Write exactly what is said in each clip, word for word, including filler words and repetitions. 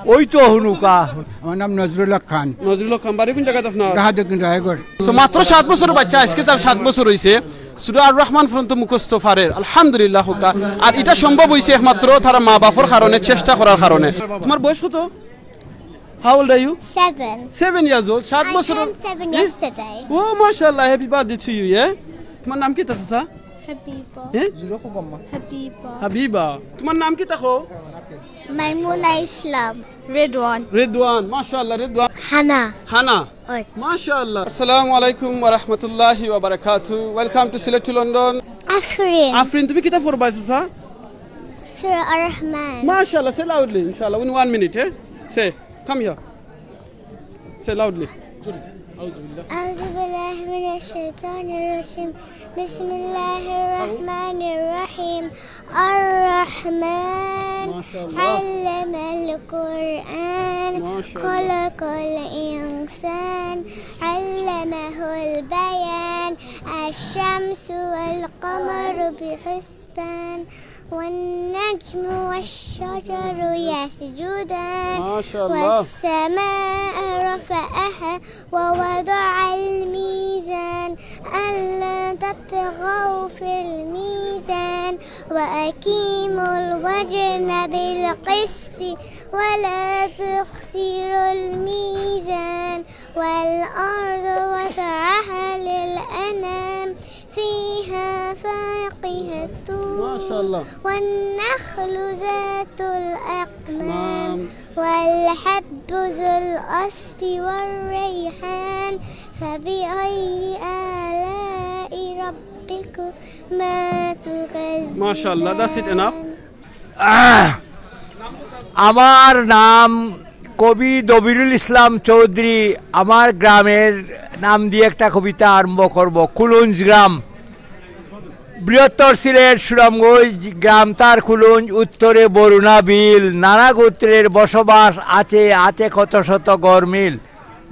ওই তো হুনুকা। আমার নাম নজরুল হক খান। নজরুল হক খান, বাড়ি কোন জাগাত আপনার? ঢাকা দক্ষিণ রায়গড়। So, মাত্র সাত বছর বাচ্চা, আজকে তার সাত বছর অইছে। সূরা আর রহমান পর্যন্ত মুখস্থ পারের, আলহামদুলিল্লাহ হুকা। আর ইটা সম্ভব অইছে একমাত্র তারা মা বাপর কারণে, চেষ্টা করার কারণে। তোমার বয়স কত? How old are you? Seven. Seven years old, সাত I বছর। Turned seven yesterday. Oh, mashallah, happy birthday to you, yeah? তোমার নাম কিতা, চাচা? হাবিবা। হ্যাঁ? হাবিবা। হাবিবা। তোমার নাম কিতা কও? মাইমুনা ইসলাম। রেদওয়ান। রেদওয়ান, মাশাআল্লাহ, রেদওয়ান। হানা। হানা। ওই। মাশাআল্লাহ। আসসালামু আলাইকুম ওয়া রাহমাতুল্লাহি ওয়া বারাকাতুহু। Welcome to Sylhet to London. Afrin. আফরিন, তুমি কিতা পড়বা, চাচা? সূরা আর রহমান। মাশাআল্লাহ, say loudly, ইনশাআল্লাহ, in one minute, হ্যাঁ? Say, come here. Say loudly. أعوذ بالله من الشيطان الرجيم. بسم الله الرحمن الرحيم. الرحمن. ما شاء الله. علم القرآن. ما شاء الله. خلق الإنسان. علمه البيان. الشمس والقمر بحسبان. والنجم والشجر يسجدان. ما شاء الله. والسماء رفعها ووضع الميزان. ألا تطغوا في الميزان. وأقيموا الوزن بالقسط. ولا تخسروا الميزان. والأرض وضعها للأنام. فيها فاكهة ما شاء الله. والنخل ذات الأكمام. نعم. والحب ذو العصف والريحان. فبأي آلاء ربكما تكذبان. ما شاء الله, that's it, enough. আহ! আমার নাম কবি দবিরুল ইসলাম চৌধুরী। আমার গ্রামের নাম দিয়ে একটা কবিতা আরম্ভ করব। কুলুঞ্জ গ্রাম, বৃহত্তর সিলেট সুনামগঞ্জ গ্রাম, তার কুলুঞ্জ, উত্তরে বরুণা বিল। নানা গোত্রের বসবাস আছে, আছে কত শত গরমিল।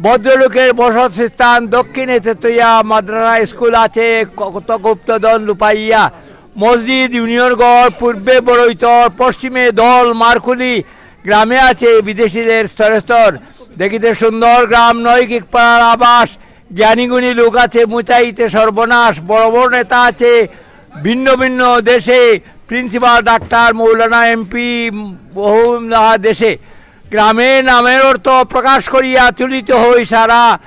ভদ্রলোকের বসতস্থান, দক্ষিণে তেতইয়া, মাদ্রাসা স্কুল আছে, ক-, কত গুপ্তধন লুপাইয়া। মসজিদ, ইউনিয়ন ঘর, পূর্বে বড়ইতর, পশ্চিমে দল, মারকুলি। গ্রামে আছে বিদেশিদের স্তরে স্তর। দেখিতে সুন্দর গ্রাম, নয় গিক পাড়ার আবাস। জ্ঞানীগুণী লোক আছে, মুচাইতে সর্বনাশ। বড় বড় নেতা আছে ভিন্ন ভিন্ন দেশে, প্রিন্সিপাল, ডাক্তার, মৌলানা, এমপি, বহু দেশে। গ্রামের নামের অর্থ প্রকাশ করিয়া তুলিতে হই সারা।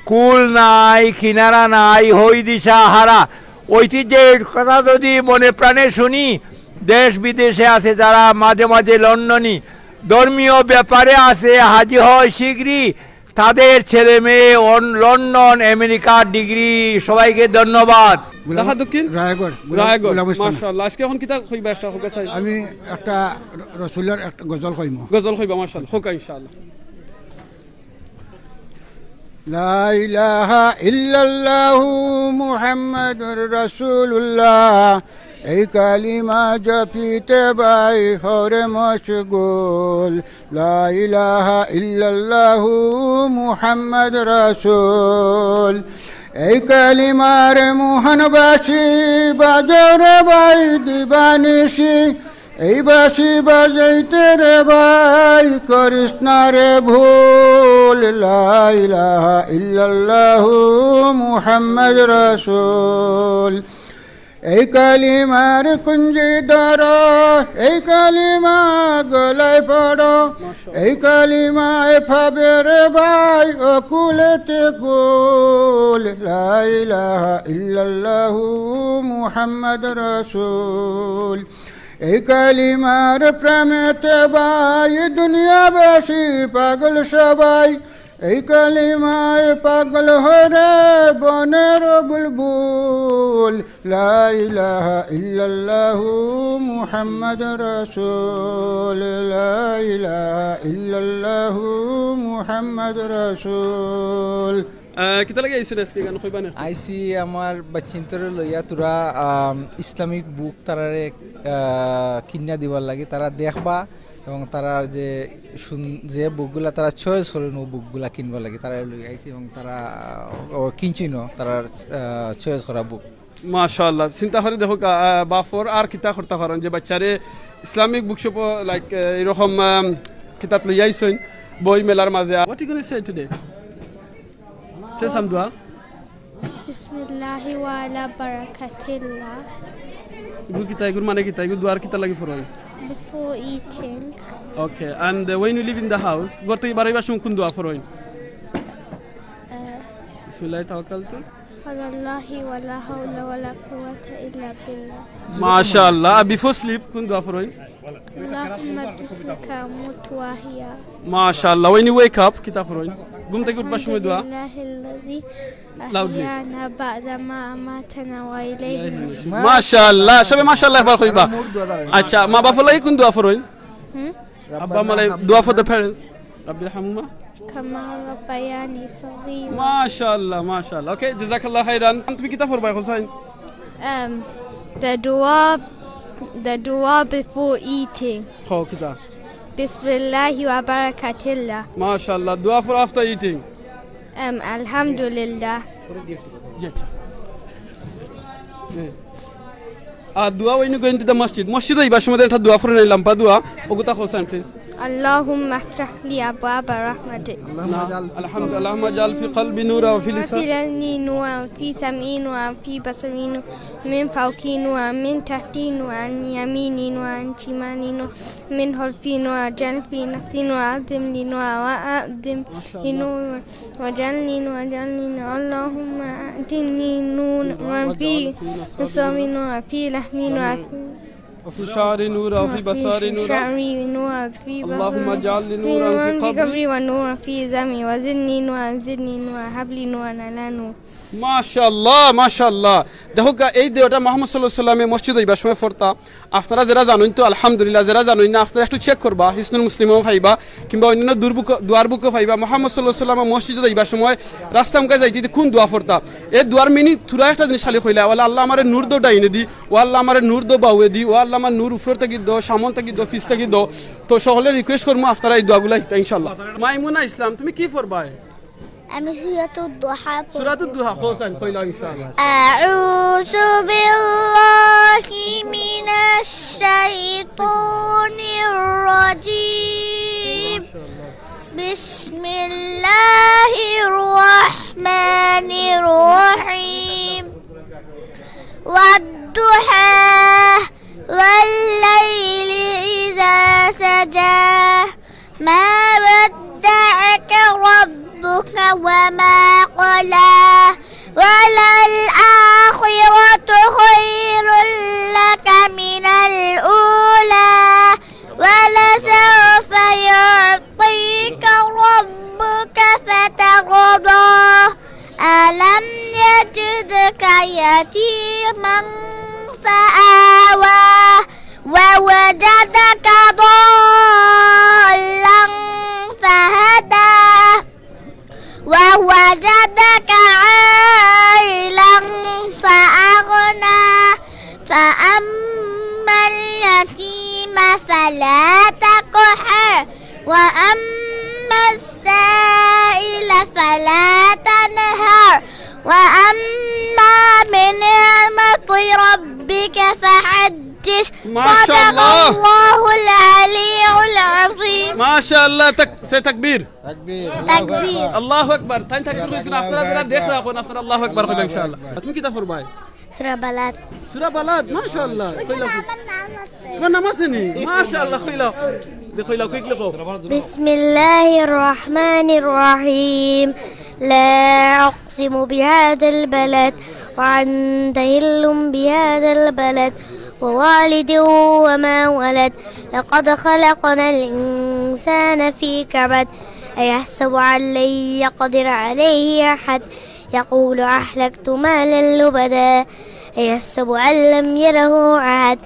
কুল নাই, কিনারা নাই, হই দিশা হারা। ঐতিহ্যের কথা যদি মনে প্রাণে শুনি, দেশ বিদেশে আছে যারা মাঝে মাঝে লন্ডনি। ধর্মীয় ব্যাপারে আছে হাজি হয় শীঘ্রই, তাদের ছেলে মেয়ে অন-, লন্ডন, আমেরিকার ডিগ্রি। সবাইকে ধন্যবাদ। গোলাম-, ঢাকা দক্ষিণ? রায়গড়, গোলাম-, রায়গড়। গোলাম ইসলাম। মাশাআল্লাহ। আজকে এখন কিতা কইবা একটা হোক, আচ্ছা। আমি একটা র-, রসুলের একটা গজল কইমু। গজল কইবা, মাশাআল্লাহ। হোক, ইনশাআল্লাহ। لا إله إلا الله محمد رسول الله। এই কালিমা জপিতে ভাই হরে মশগুল। لا إله إلا الله محمد رسول। এই কালিমার মহানবাসী বাজারে ভাই দিবানিশি। এই বাঁশি বাজাইতে রে ভাই করিস না রে ভুল। لا إله إلا الله محمد رسول। এই কালিমার কুঞ্জি ধরো, এই কালিমা গলায় পড়ো, এই কালিমায় পাবে রে ভাই অকুলেতে কুল। لا إله إلا الله محمد رسول। এই কালিমার প্রেমেতে ভাই দুনিয়াবাসী পাগল সবাই। এই কালিমায় পাগল হরে বনের বুলবুল। لا إله إلا الله محمد رسول। لا إله إلا الله محمد رسول। আহ, কিতা লাগি আইছইন আজকে গান কইবা না? আইছি আমার বাচ্চিন্তরে লইয়া তোরা, আম, ইসলামিক বুক তারারে, আহ, কিনিয়া দিবার লাগি। তারা দেখবা এবং তারা যে সুন-, যে বুকগুলা তারা choice করইন, ও বুকগুলা কিনবার লাগি তারা লইয়া আইছি এবং তারা, আহ, ও কিনছইনও, তারা, আহ, choice করা বুক। মাশাআল্লাহ, চিন্তা করি দেখো, আহ, বাপর আর কিতা করতা পারইন যে বাচ্চারে ইসলামিক বুকশপো, like, আহ, এরকম, আম, কিতাত লইয়া আইছইন বই মেলার মাঝে। What you gonna say today? Say some dua. Bismillahi wa ala barakatillah. ইগু কিতা, ইগুর মানে কিতা? ইগু দুয়ার কিতা লাগি ফরইন? Before eating. Okay, and, uh, when you leave in the house, ঘর থাকি বারইবার সময় কুন দোয়া ফরইন? Uh, Bismillah tawakkaltu. Ala Allahi wa la hawla wa la quwwata illa billah. Mashallah. Before sleep, কুন দোয়া ফরইন? Allahumma bismika amutu wa ahya. Mashallah. When you wake up, কিতা ফরইন? ঘুম থাকি উঠবার সময় দোয়া? Alhamdulillahi alladhi Loudly. Ahyana ba'da ma amatana wa ilayhi nushur. Mashallah, সবে mashallah একবার কইবা। আচ্ছা, মা বাফর লাগি কুন দোয়া ফরইন? হুম? আব্বা আম্মার লাগি দোয়া for the parents. Rabbi irhamhuma. Kama rabbayani saghira. Mashallah, mashallah. Okay, jazakallah khairan. তুমি কিতা ফরবায়, Hossain? Um, the dua, the dua before eating. হো, কিতা? Bismillahi wa barakatillah. Mashallah. Dua for after eating. Um, alhamdulillah. জি, আচ্ছা। জি। আর দোয়া when you go into the masjid. মসজিদো আইবার সময় একটা দোয়া ফরইন, লাম্বা দোয়া। ওগুতা Hossain, please. Allahumma iftah li abwaba rahmatik. اللهم اجعل في اللهم اجعل في قلبي نورا وفي لساني. وفي لساني نورا وفي سمعي نورا وفي بصري نورا. من فوقي نورا من تحتي نورا عن يميني نورا عن شمالي نورا. من خلفي نورا واجعل في نفسي نورا وأعظم لي نورا وأعظم لي نورا واجعل لي نورا واجعل لي نورا. اللهم أعطني نورا في نصبي نورا في لحمي نورا في وفي شعري نورا وفي بصري نورا. شعري نورا في اللهم اجعل لي نورا في قبري ونورا في ذمي وزدني نورا زدني نورا هب لي نورا على نور. মাশাআল্লাহ, মাশাআল্লাহ। দেখউক্কা, এই দোয়াটা মুহাম্মদ সাল্লাল্লাহু আলাইহি ওয়াসাল্লামে মসজিদো আইবার সময় ফরতা। আপনারা যেরা জানইন তো আলহামদুলিল্লাহ, যেরা জানইন না আপনারা একটু check করবা, হিসনুল মুসলিমো পাইবা, কিংবা অইন্যান্য দুয়ার বুকো, দুয়ার বুকো পাইবা। মুহাম্মদ সাল্লাল্লাহু আলাইহি ওয়াসাল্লামে মসজিদো আইবার সময় রাস্তা মুখা যাইতে কুন দোয়া ফরতা? এই দোয়ার meaning থুড়া একটা জিনিস খালি কইলা, ওয়ালা আল্লাহ আমারে নূর দেও ডাইনেদি, ও আল্লাহ আমারে নূর দেও বাউয়েদি, ও আল্লাহ আমার নূর উপর থাকি দেও, সামন থাকি দেও, পিছ থাকি দেও। তো সকলরে request করমু আপনারা এই দোয়াগুলা হিকতা ইনশাআল্লাহ। মাইমুনা ইসলাম, তুমি কি ফরবায়? আমি সূরাতুদ দুহা পড়ব। সূরাতুদ দুহা, হোসাইন, কইলা ইনশাআল্লাহ। أعوذ بالله من الشيطان الرجيم. بسم الله الرحمن الرحيم. والضحى. والليل إذا سجى. ما ودعك ربك وما قلى. وللآخرة خير لك من الأولى. ولسوف يعطيك ربك فترضى. ألم يجدك يتيما فآوى. ووجدك ضالا فهدى. ووجدك عائلا فأغنى. فأما اليتيم فلا تقهر. وأما السائل فلا تنهر. وأما بنعمة ربك فحدث. ما شاء الله. صدق الله العلي العظيم. মাশাআল্লাহ, তাক-, say তাকবীর। তাকবীর। তাকবীর। আল্লাহু আকবার। তাইন তাকবীর কইছইন, আপনারা যারা দেখরা অখন, আপনারা আল্লাহু আকবার কইবা ইনশাআল্লাহ। তুমি কিতা ফরবায়? সূরা বালাদ। সূরা বালাদ, মাশাআল্লাহ। কইলাও। তুমার নাম আছে নি? মাশাআল্লাহ, কইলাও। দে কইলাও, quickly কও। بسم الله الرحمن الرحيم. لا أقسم بهذا البلد وأنت حل بهذا البلد ووالد وما ولد. لقد خلقنا الإنسان في كبد. أيحسب أن لن يقدر عليه أحد. يقول أهلكت مالا لبدا. أيحسب أن لم يره أحد.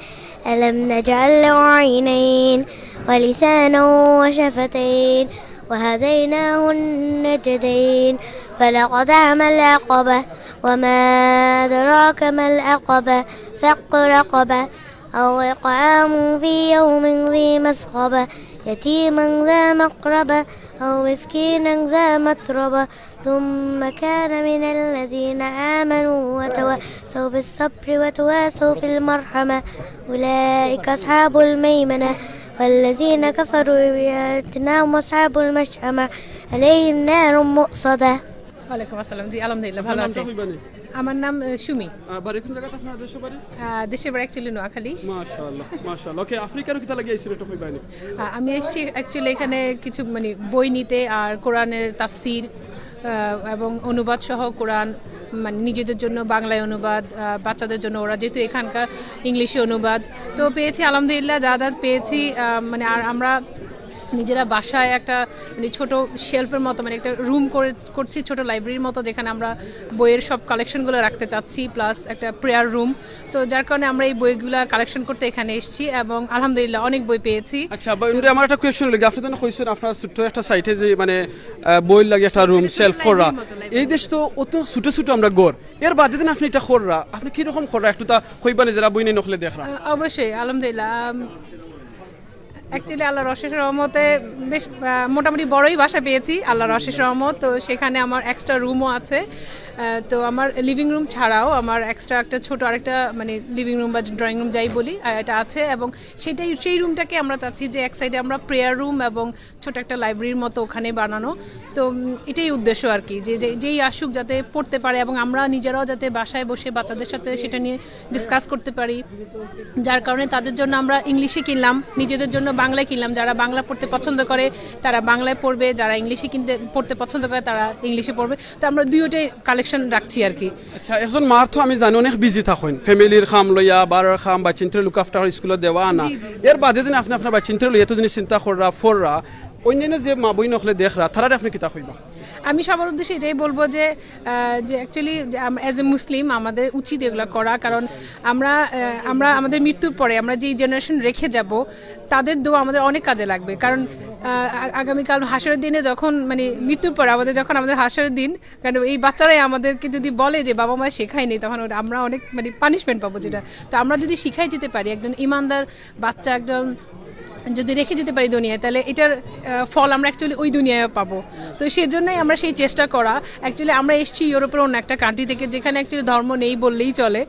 ألم نجعل له عينين ولسانا وشفتين وهديناه النجدين. فلا اقتحم العقبة وما أدراك ما العقبة. فك رقبة أو إطعام في يوم ذي مسغبة يتيما ذا مقربة أو مسكينا ذا متربة ثم كان من الذين آمنوا وتواصوا بالصبر وتواصوا بالمرحمة أولئك أصحاب الميمنة والذين كفروا بآياتنا هم أصحاب المشأمة عليهم نار مؤصدة. ওয়ালাইকুম আসসালাম। জি, আলহামদুলিল্লাহ, ভালো আপনার আছি। নামটা কইবা নি? আমার নাম আহ, সুমি। আহ, বাড়ি কোন জায়গাতে আপনার দেশে বাড়ি? আহ, দেশের বাড়ি অ্যাকচুয়ালি নোয়াখালী। মাশাআল্লাহ, মাশাআল্লাহ। ওকে, আফ্রিকার কিতা লাগি আইছেন এটা কইবা নি? আহ, আমি এসেছি অ্যাকচুয়ালি এখানে কিছু মানে বই নিতে আর কোরআনের তাফসির আহ, এবং অনুবাদ সহ কোরআন, মানে নিজেদের জন্য বাংলায় অনুবাদ, আহ, বাচ্চাদের জন্য, ওরা যেহেতু এখানকার ইংলিশে অনুবাদ, তো পেয়েছি আলহামদুলিল্লাহ। যা যা পেয়েছি আহ, মানে আর আমরা নিজেরা বাসায় একটা মানে ছোট শেলফের মতো, মানে একটা রুম করে করছি, ছোট লাইব্রেরির মতো, যেখানে আমরা বইয়ের সব কালেকশনগুলো রাখতে চাচ্ছি, প্লাস একটা প্রেয়ার রুম। তো যার কারণে আমরা এই বইগুলা কালেকশন করতে এখানে এসেছি এবং আলহামদুলিল্লাহ অনেক বই পেয়েছি। আচ্ছা, বা এমনি আমার একটা কোয়েশ্চন হলো কি, আপনি তো কইছেন আপনার ছোট্ট একটা সাইটে যে মানে আহ, বইর লাগি একটা রুম শেলফ কররা। এই দেশ তো অত ছোট ছোট আমরা ঘর, এর বাদে দিন আপনি এটা কররা, আপনি কিরকম কররা একটু তা কইবা নি যারা বই নেই নকলে দেখরা? আহ, অবশ্যই, আলহামদুলিল্লাহ। আম, অ্যাকচুয়ালি আল্লাহর অশেষ রহমতে বেশ আহ, মোটামুটি বড়ই বাসা পেয়েছি আল্লাহর অশেষ রহমত। তো সেখানে আমার এক্সট্রা রুমও আছে। আহ, তো আমার লিভিং রুম ছাড়াও আমার এক্সট্রা একটা ছোট আরেকটা মানে লিভিং রুম বা ড্রয়িং রুম যাই বলি, আহ, এটা আছে। এবং সেটাই, সেই রুমটাকে আমরা চাচ্ছি যে এক সাইডে আমরা প্রেয়ার রুম এবং ছোট একটা লাইব্রেরির মতো ওখানে বানানো। তো উম, এটাই উদ্দেশ্য আর কি, যে যে- যেই আসুক যাতে পড়তে পারে এবং আমরা নিজেরাও যাতে বাসায় বসে বাচ্চাদের সাথে সেটা নিয়ে ডিসকাস করতে পারি। যার কারণে তাদের জন্য আমরা ইংলিশে কিনলাম, নিজেদের জন্য বাংলায় কিনলাম। যারা বাংলা পড়তে পছন্দ করে তারা বাংলায় পড়বে, যারা ইংলিশে কিনতে পড়তে পছন্দ করে তারা ইংলিশে পড়বে। তো আমরা দুইটাই কালেকশন রাখছি আর কি। আচ্ছা, একজন মার তো আমি জানি অনেক বিজি থাকেন, ফ্যামিলির কাম লইয়া, বাড়ির কাম, বাচ্চাইন্তরে লুক আফটার স্কুলে দেওয়া আনা। এর বাদে দিন আপনি আপনার বাচ্চাইন্তরে লইয়া এতদিন চিন্তা কররা, ফররা, অন্যান্য যে মা বই নকলে দেখরা, তারারে আপনি কিতা কইবা? আমি সবার উদ্দেশ্যে এটাই বলবো যে আহ, যে অ্যাকচুয়ালি অ্যাজ এ মুসলিম আমাদের উচিত এগুলো করা, কারণ আমরা আহ, আমরা আমাদের মৃত্যুর পরে আমরা যেই জেনারেশন রেখে যাব তাদের দোয়া আমাদের অনেক কাজে লাগবে। কারণ আহ, আ- আগামীকাল হাশরের দিনে যখন মানে মৃত্যুর পরে আমাদের যখন আমাদের হাশরের দিন, কারণ এই বাচ্চারাই আমাদেরকে যদি বলে যে বাবা মা শেখায়নি, তখন ওরা- আমরা অনেক মানে পানিশমেন্ট পাবো। যেটা তো আমরা যদি শিখাই যেতে পারি একজন ইমানদার বাচ্চা একজন যদি রেখে যেতে পারি দুনিয়ায়, তাহলে এটার আহ, ফল আমরা অ্যাকচুয়ালি ওই দুনিয়ায় পাবো। তো সেজন্যই আমরা সেই চেষ্টা করা। অ্যাকচুয়ালি আমরা এসেছি ইউরোপের অন্য একটা কান্ট্রি থেকে, যেখানে অ্যাকচুয়ালি ধর্ম নেই বললেই চলে।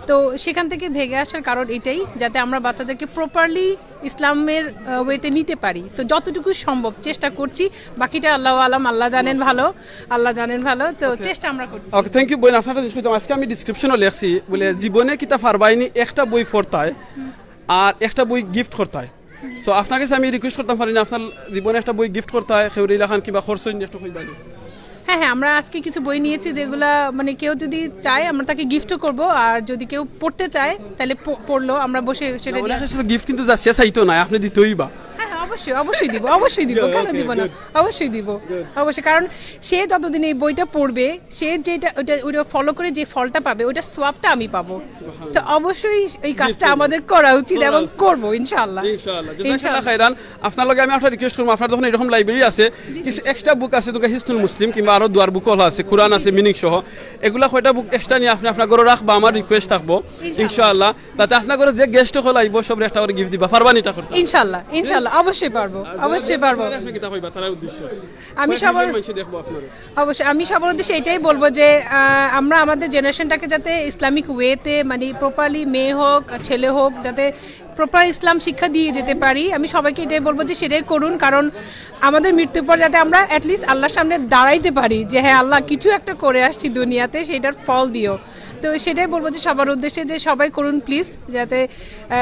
তো সেখান থেকে ভেগে আসার কারণ এটাই, যাতে আমরা বাচ্চাদেরকে প্রপারলি ইসলামের ওয়েতে নিতে পারি। তো যতটুকু সম্ভব চেষ্টা করছি, বাকিটা আল্লাহ আলাম, আল্লাহ জানেন ভালো, আল্লাহ জানেন ভালো। তো চেষ্টা আমরা করছি। ওকে, থ্যাংক ইউ বইন। আপনার একটা জিনিস কইতাম, আজকে আমি ডিসক্রিপশনও লেখছি বলে জীবনে কিতা ফারবাইনি একটা বই পড়তায় আর একটা বই গিফট করতায়। সো আপনার কাছে আমি রিকোয়েস্ট করতাম পারি না, আপনার জীবনে একটা বই গিফট করতায়, খেউরি লাখান কিংবা খরচ হইনি একটা কইবা নি? হ্যাঁ হ্যাঁ, আমরা আজকে কিছু বই নিয়েছি যেগুলা মানে কেউ যদি চায় আমরা তাকে গিফটও করব, আর যদি কেউ পড়তে চায় তাহলে প- পড়লো, আমরা বসে সেটা নিয়ে অনেকে শুধু গিফট কিন্তু যাচ্ছে চাইতো না, আপনি দিতেই বা। হ্যাঁ হ্যাঁ, অবশ্যই অবশ্যই দিব, অবশ্যই দিব, কেন দিব না? অবশ্যই দিব, অবশ্যই। কারণ সে যতদিন এই বইটা পড়বে, সে যেটা ওটা ওটা ফলো করে যে ফলটা পাবে, ওটা সোয়াবটা আমি পাবো। তো অবশ্যই এই কাজটা আমাদের করা উচিত এবং করবো ইনশাআল্লাহ। ইনশাআল্লাহ, জাযাকাল্লাহ খাইরান। আপনার লগে আমি একটা রিকোয়েস্ট করবো, আপনার যখন এরকম লাইব্রেরি আছে, কিছু এক্সট্রা বুক আছে, তোমরা হিসনুল মুসলিম কিংবা আরো দুয়ার বুক হল আছে, কোরআন আছে মিনিং সহ, এগুলা কয়টা বুক এক্সট্রা নিয়ে আপনি আপনার ঘরে রাখবা, আমার রিকোয়েস্ট থাকবো ইনশাআল্লাহ। তাতে আপনার ঘরে যে গেস্ট হল আইব, সব একটা করে গিফট দিবা, পারবা নি এটা করতে? ইনশাআল্লাহ, ইনশাআল্লাহ, অবশ্যই পারবো, অবশ্যই পারবো। আপনি কিতা কইবা তার উদ্দেশ্য? আমি সবার মানুষ দেখবো আপনারা। অবশ্যই আমি সবার উদ্দেশ্যে এটাই বলবো যে আহ, আমরা আমাদের জেনারেশনটাকে যাতে ইসলামিক ওয়েতে মানে প্রপারলি মেয়ে হোক আর ছেলে হোক যাতে প্রপার ইসলাম শিক্ষা দিয়ে যেতে পারি। আমি সবাইকে এটাই বলবো যে সেটাই করুন, কারণ আমাদের মৃত্যুর পর যাতে আমরা অ্যাটলিস্ট আল্লাহর সামনে দাঁড়াইতে পারি যে হ্যাঁ আল্লাহ কিছু একটা করে আসছি দুনিয়াতে, সেটার ফল দিও। তো সেটাই বলবো যে সবার উদ্দেশ্যে যে সবাই করুন প্লিজ, যাতে আহ,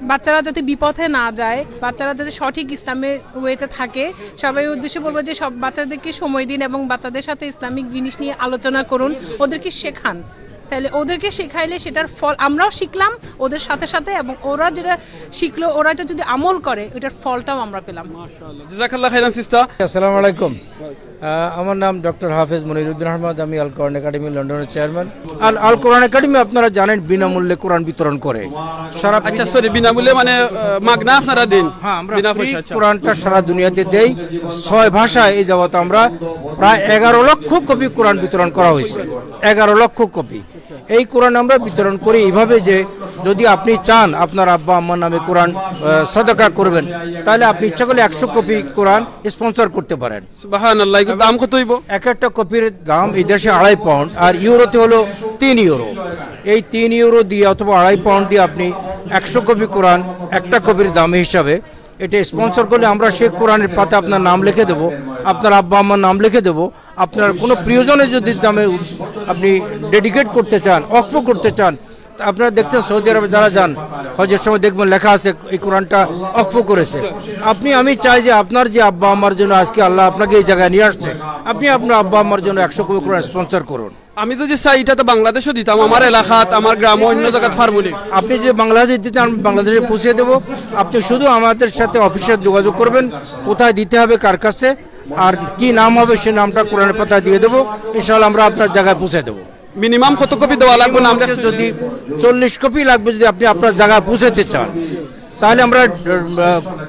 বাচ্চারা যাতে বিপথে না যায়, বাচ্চারা যাতে সঠিক ইসলামের ওয়েতে থাকে। সবাই উদ্দেশ্যে বলবো যে সব বাচ্চাদেরকে সময় দিন এবং বাচ্চাদের সাথে ইসলামিক জিনিস নিয়ে আলোচনা করুন, ওদেরকে শেখান। তাহলে ওদেরকে শেখাইলে সেটার ফল আমরাও শিখলাম ওদের সাথে সাথে, এবং ওরা যেটা শিখলো ওরা এটা যদি আমল করে ওটার ফলটাও আমরা পেলাম। জাযাকাল্লাহ খাইরান সিস্টার। আসসালামু আলাইকুম। আহ, আমার নাম ডক্টর হাফেজ মনিরুদ্দিন আহমদ, আমি আল কোরআন একাডেমি লন্ডনের চেয়ারম্যান। আল আল কোরআন একাডেমি আপনারা জানেন বিনামূল্যে কোরআন বিতরণ করে সারা আচ্ছা, সরি, বিনামূল্যে মানে আহ, মাগনা আপনারা দিন? হ্যাঁ, আমরা বিনা ফ্রি পয়সা, আচ্ছা। কোরআনটা সারা দুনিয়াতে দেই। ছয় ভাষায় এই যাবত আমরা প্রায় এগারো লক্ষ কপি কোরআন বিতরণ করা হয়েছে। এগারো লক্ষ কপি। এই কোরআন আমরা বিতরণ করি এইভাবে যে যদি আপনি চান আপনার আব্বা আম্মার নামে কোরআন আহ, সদকা করবেন, তাহলে আপনি ইচ্ছা করলে একশো কপি কোরআন স্পন্সর করতে পারেন। সুবহানাল্লাহ, এগুলোর দাম কত হইব? এক একটা কপির দাম এই দেশে আড়াই পাউন্ড, আর ইউরোতে হলো তিন ইউরো। এই তিন ইউরো দিয়ে অথবা আড়াই পাউন্ড দিয়ে আপনি একশো কপি কোরআন একটা কপির দাম হিসাবে এটা স্পন্সর করলে আমরা সেই কোরআনের পাতা আপনার নাম লিখে দেব, আপনার আব্বা আম্মার নাম লিখে দেব। আপনার কোনো প্রিয়জনের যদি নামে আপনি ডেডিকেট করতে চান, ওয়াকফ করতে চান, তা আপনারা দেখছেন সৌদি আরবে যারা যান হজের সময় দেখবেন লেখা আছে এই কোরআনটা ওয়াকফ করেছে। আপনি, আমি চাই যে আপনার যে আব্বা আম্মার জন্য আজকে আল্লাহ আপনাকে এই জায়গায় নিয়ে আসছে, আপনি আপনার আব্বা আম্মার জন্য একশো কপি কোরআন স্পন্সর করুন। আমি যদি চাই, এটা তো বাংলাদেশও দিতাম, আমার এলাকাত, আমার গ্রামও, অন্য জায়গাত ফার্মুনি। আপনি যদি বাংলাদেশ দিতে চান, আমি বাংলাদেশে পৌঁছে দেবো। আপনি শুধু আমাদের সাথে অফিসে যোগাযোগ করবেন, কোথায় দিতে হবে, কার কাছে, আর কি নাম হবে, সেই নামটা কোরআনের পাতায় দিয়ে দেবো। ইনশাআল্লাহ আমরা আপনার জায়গায় পৌঁছে দেবো। মিনিমাম কত কপি দেওয়া লাগবে? নাম লেখতে? যদি চল্লিশ কপি লাগবে, যদি আপনি আপনার জায়গায় পৌঁছাতে চান, তাহলে আমরা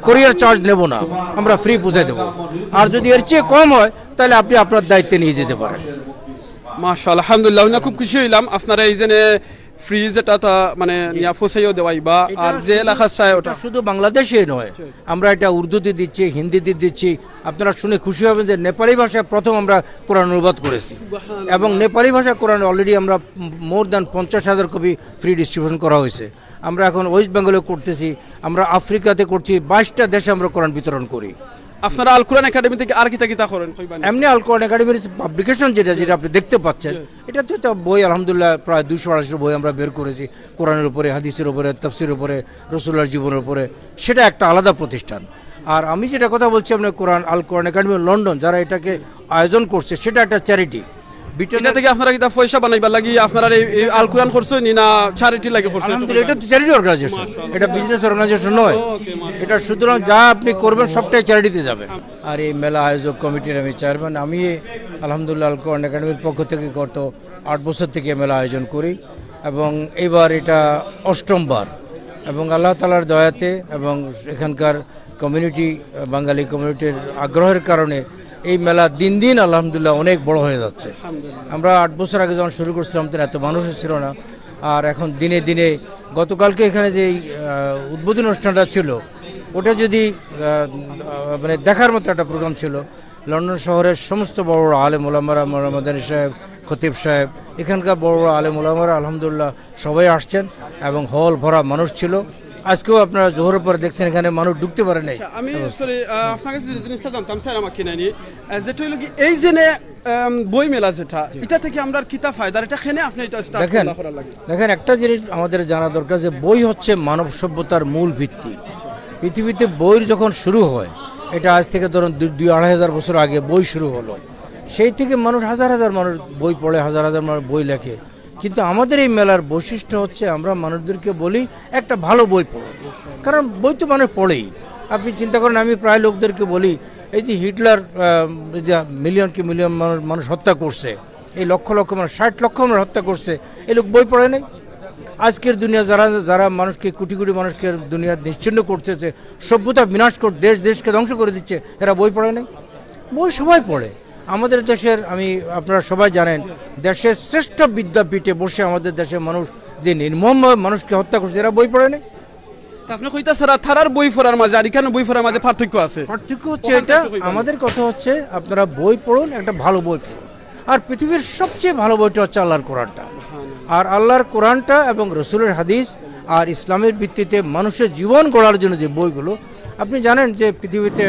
কুরিয়ার চার্জ নেব না, আমরা ফ্রি পৌঁছে দেবো। আর যদি এর চেয়ে কম হয়, তাহলে আপনি আপনার দায়িত্বে নিয়ে যেতে পারেন। মাশাআল্লাহ, আলহামদুলিল্লাহ, হুনিয়া খুব খুশি হইলাম। আপনারা এই যে ফ্রি যেটা তা মানে নিয়া পৌঁছাইও দেওয়াইবা, আর যে এলাকার চায় ওটা। শুধু বাংলাদেশে নয়, আমরা এটা উর্দুতে দিচ্ছি, হিন্দিতে দিচ্ছি। আপনারা শুনে খুশি হবেন যে নেপালি ভাষায় প্রথম আমরা কোরআন অনুবাদ করেছি, এবং নেপালি ভাষায় কোরআন অলরেডি আমরা মোর দ্যান পঞ্চাশ হাজার কপি ফ্রি ডিস্ট্রিবিউশন করা হয়েছে। আমরা এখন ওয়েস্ট বেঙ্গলে করতেছি, আমরা আফ্রিকাতে করছি, বাইশটা দেশে আমরা কোরআন বিতরণ করি। আপনারা আল কোরআন একাডেমি থেকে আর কিতা কিতা করেন কইবা নি? এমনি আল কোরআন একাডেমির পাবলিকেশন যেটা, যেটা আপনি দেখতে পাচ্ছেন, এটা তো একটা বই, আলহামদুলিল্লাহ প্রায় দুশো আড়াইশো বই আমরা বের করেছি কোরআনের উপরে, হাদিসের উপরে, তাফসিরের উপরে, রসুল্লাহর জীবনের উপরে। সেটা একটা আলাদা প্রতিষ্ঠান। আর আমি যেটা কথা বলছি আপনার কোরআন, আল কোরআন একাডেমি লন্ডন যারা এটাকে আয়োজন করছে, সেটা একটা চ্যারিটি। এটা থেকে আপনারা কিতা পয়সা বানাইবার লাগি আপনারা এই, এই আল কোরআন করছেন নি, না চ্যারিটি লাগি করছেন? আলহামদুলিল্লাহ, এটা তো চ্যারিটি অর্গানাইজেশন, এটা বিজনেস অর্গানাইজেশন নয়। এটা সুতরাং যা আপনি করবেন সবটাই চ্যারিটিতে যাবে। আর এই মেলা আয়োজক কমিটির আমি চেয়ারম্যান। আমি আলহামদুলিল্লাহ আল কোরআন একাডেমির পক্ষ থেকে গত আট বছর থেকে মেলা আয়োজন করি, এবং এবার এটা অষ্টমবার। এবং আল্লাহ তাআলার দয়াতে এবং এখানকার কমিউনিটি, বাঙালি কমিউনিটির আগ্রহের কারণে এই মেলা দিন দিন আলহামদুলিল্লাহ অনেক বড় হয়ে যাচ্ছে। আমরা আট বছর আগে যখন শুরু করছিলাম, তখন এত মানুষও ছিল না। আর এখন দিনে দিনে, গতকালকে এখানে যে এই, আহ, উদ্বোধনী অনুষ্ঠানটা ছিল, ওটা যদি, আহ, মানে দেখার মতো একটা প্রোগ্রাম ছিল। লন্ডন শহরের সমস্ত বড় বড় আলেম ওলামারা, মৌলানা মাদানী সাহেব, খতিব সাহেব, এখানকার বড় বড় আলেম ওলামারা আলহামদুলিল্লাহ সবাই আসছেন এবং হল ভরা মানুষ ছিল। আজকেও আপনারা জোহরের পরে দেখছেন এখানে মানুষ ঢুকতে পারে নাই। আচ্ছা, আমি, সরি, আহ, আপনার কাছে যে জিনিসটা জানতাম স্যার, আমার কিনা নি, আহ, যেটা হইলো কি, এই যে নে, আম, বই মেলা যেটা, এটা থেকে আমরা কিতা ফায়দা, এটা কেনে আপনি এটা স্টার্ট দেখেন, করা লাগে? দেখেন, একটা জিনিস আমাদের জানা দরকার যে বই হচ্ছে মানব সভ্যতার মূল ভিত্তি। পৃথিবীতে বইয়ের যখন শুরু হয়, এটা আজ থেকে ধরুন দুই, দুই আড়াই হাজার বছর আগে বই শুরু হলো। সেই থেকে মানুষ, হাজার হাজার মানুষ বই পড়ে, হাজার হাজার মানুষ বই লেখে। কিন্তু আমাদের এই মেলার বৈশিষ্ট্য হচ্ছে আমরা মানুষদেরকে বলি একটা ভালো বই পড়ো, কারণ বই তো মানুষ পড়েই। আপনি চিন্তা করেন, আমি প্রায় লোকদেরকে বলি, এই যে হিটলার, আহ, এই যে মিলিয়ন কি মিলিয়ন মানুষ, মানুষ হত্যা করছে, এই লক্ষ লক্ষ মানুষ, ষাট লক্ষ মানুষ হত্যা করছে, এই লোক বই পড়ে নাই। আজকের দুনিয়া যারা, যারা মানুষকে, কোটি কোটি মানুষকে দুনিয়া নিশ্চিহ্ন করতেছে, সভ্যতা বিনাশ কর, দেশ দেশকে ধ্বংস করে দিচ্ছে, এরা বই পড়ে নাই? বই সবাই পড়ে। আমাদের দেশের, আমি, আপনারা সবাই জানেন, দেশের শ্রেষ্ঠ বিদ্যাপীঠে বসে আমাদের দেশের মানুষ যে নির্মমভাবে মানুষকে হত্যা করছে, এরা বই পড়ে নাই? তা আপনি কইতা স্যার, তারার বই পড়ার মাঝে আর এখানে বই পড়ার মাঝে পার্থক্য আছে? পার্থক্য হচ্ছে এটা, আমাদের কথা হচ্ছে আপনারা বই পড়ুন, একটা ভালো বই পড়ুন। আর পৃথিবীর সবচেয়ে ভালো বইটা হচ্ছে আল্লাহর কোরআনটা। আর আল্লাহর কোরআনটা এবং রসুলের হাদিস আর ইসলামের ভিত্তিতে মানুষের জীবন গড়ার জন্য যে বইগুলো, আপনি জানেন যে পৃথিবীতে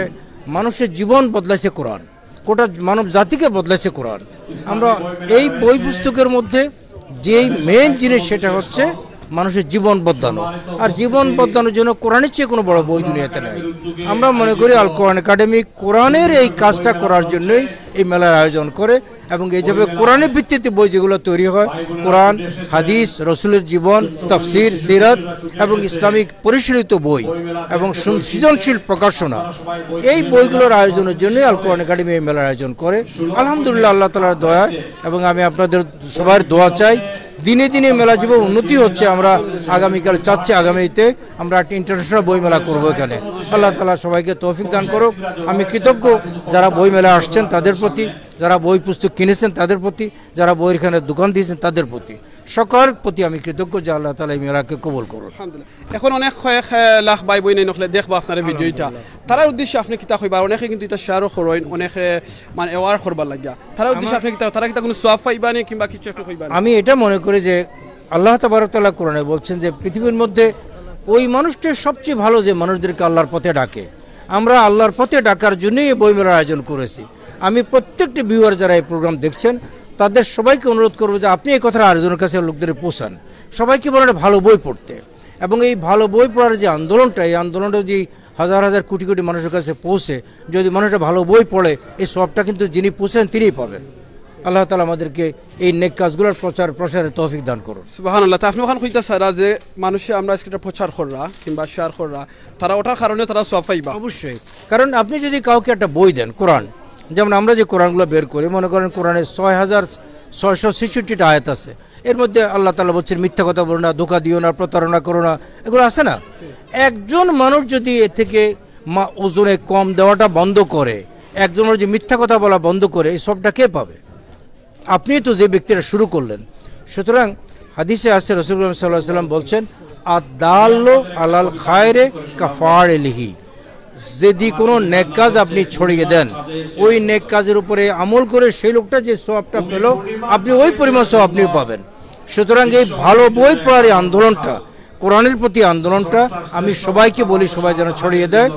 মানুষের জীবন বদলাইছে কোরআন, গোটা মানব জাতিকে বদলাইছে কোরআন। আমরা এই বই পুস্তকের মধ্যে যেই মেইন জিনিস, সেটা হচ্ছে মানুষের জীবন বদলানো। আর জীবন বদলানোর জন্য কোরআনের চেয়ে কোনো বড় বই দুনিয়াতে নেই। আমরা মনে করি আল কোরআন একাডেমি কোরআনের এই কাজটা করার জন্যই এই মেলার আয়োজন করে, এবং এই যাবে কোরআনের ভিত্তিতে বই যেগুলো তৈরি হয়, কোরআন, হাদিস, রসুলের জীবন, তাফসির, সিরাত এবং ইসলামিক পরিশীলিত বই এবং সৃ-, সৃজনশীল প্রকাশনা, এই বইগুলোর আয়োজনের জন্যই আল কোরআন একাডেমি এই মেলার আয়োজন করে। আলহামদুলিল্লাহ, আল্লাহ তাআলার দয়া এবং আমি আপনাদের সবার দোয়া চাই। দিনে দিনে মেলা যেভাবে উন্নতি হচ্ছে, আমরা আগামীকাল চাচ্ছি, আগামীতে আমরা একটা ইন্টারন্যাশনাল বই মেলা করবো এখানে। আল্লাহ তাআলা সবাইকে তৌফিক দান করুক। আমি কৃতজ্ঞ যারা বই মেলা আসছেন তাদের প্রতি, যারা বই পুস্তক কিনেছেন তাদের প্রতি, যারা বইয়ের এখানে দোকান দিয়েছেন তাদের প্রতি, সকলের প্রতি আমি কৃতজ্ঞ যে আল্লাহ তাআলা এই মেলাকে কবুল করুন। আলহামদুলিল্লাহ। এখন অনেক কয়েক, এ, লাখ ভাই বইন এই নকলে দেখবো আপনার এই ভিডিওটা। তারার উদ্দেশ্যে আপনি কিতা কইবা? আর অনেকে কিন্তু এটা শেয়ারও করেন, অনেকে মানে অ্যাওয়ার করবার লাগিয়া। তারার উদ্দেশ্যে আপনি কিতা, তারা কিতা কোনো সওয়াব পাইবা নি কিংবা কিছু একটু কইবা নি? আমি এটা মনে করি যে আল্লাহ তাবারক তাআলা কোরআনে বলছেন যে পৃথিবীর মধ্যে ওই মানুষটাই সবচেয়ে ভালো, যে মানুষদেরকে আল্লাহর পথে ডাকে। আমরা আল্লাহর পথে ডাকার জন্যই এই বইমেলার আয়োজন করেছি। আমি প্রত্যেকটি ভিউয়ার যারা এই প্রোগ্রাম দেখছেন, তাদের সবাইকে অনুরোধ করবো যে আপনি এই কথাটা আরেকজনের কাছে লোকদের পৌঁছান। সবাইকে বলেন একটা ভালো বই পড়তে, এবং এই ভালো বই পড়ার যে আন্দোলনটা, এই আন্দোলনটা যদি হাজার হাজার কোটি কোটি মানুষের কাছে পৌঁছে, যদি মানুষ একটা ভালো বই পড়ে, এই সওয়াবটা কিন্তু যিনি পৌঁছেন তিনিই পাবেন। আল্লাহ তাআলা আমাদেরকে এই নেক কাজগুলোর প্রচার প্রসারে তৌফিক দান করুন। সুবহানাল্লাহ। তা আপনি ওখান কইতা সারা যে মানুষে আমরা আজকে এটা প্রচার কররা কিংবা শেয়ার কররা, তারা ওটার কারণে তারা সওয়াব পাইবা। অবশ্যই, কারণ আপনি যদি কাউকে একটা বই দেন কোরআন, যেমন আমরা যে কোরআনগুলো বের করি, মনে করেন কোরআনের ছয় হাজার ছয়শো ছেষট্টিটা আয়াত আছে, এর মধ্যে আল্লাহ তাআলা বলছেন মিথ্যা কথা বলো না, ধোঁকা দিও না, প্রতারণা করো না, এগুলো আছে না? একজন মানুষ যদি এ থেকে মা ওজনে কম দেওয়াটা বন্ধ করে, একজন মানুষ যদি মিথ্যা কথা বলা বন্ধ করে, এই সওয়াবটা কে পাবে? আপনি তো যে ব্যক্তিরা শুরু করলেন। সুতরাং হাদিসে আছে, রাসূল সাল্লাল্লাহু আলাইহি ওয়াসাল্লাম বলছেন, "আদ-দাল্লু আলাল খায়রে কাফাইলিহি।" যদি কোনো নেক কাজ আপনি ছড়িয়ে দেন, ওই নেক কাজের উপরে আমল করে সেই লোকটা যে সওয়াবটা পেল, আপনি ওই পরিমাণ সওয়াব আপনিও পাবেন। সুতরাং এই ভালো বই পড়ার এই আন্দোলনটা, কোরআনের প্রতি আন্দোলনটা, আমি সবাইকে বলি, সবাই যেন ছড়িয়ে দেয়।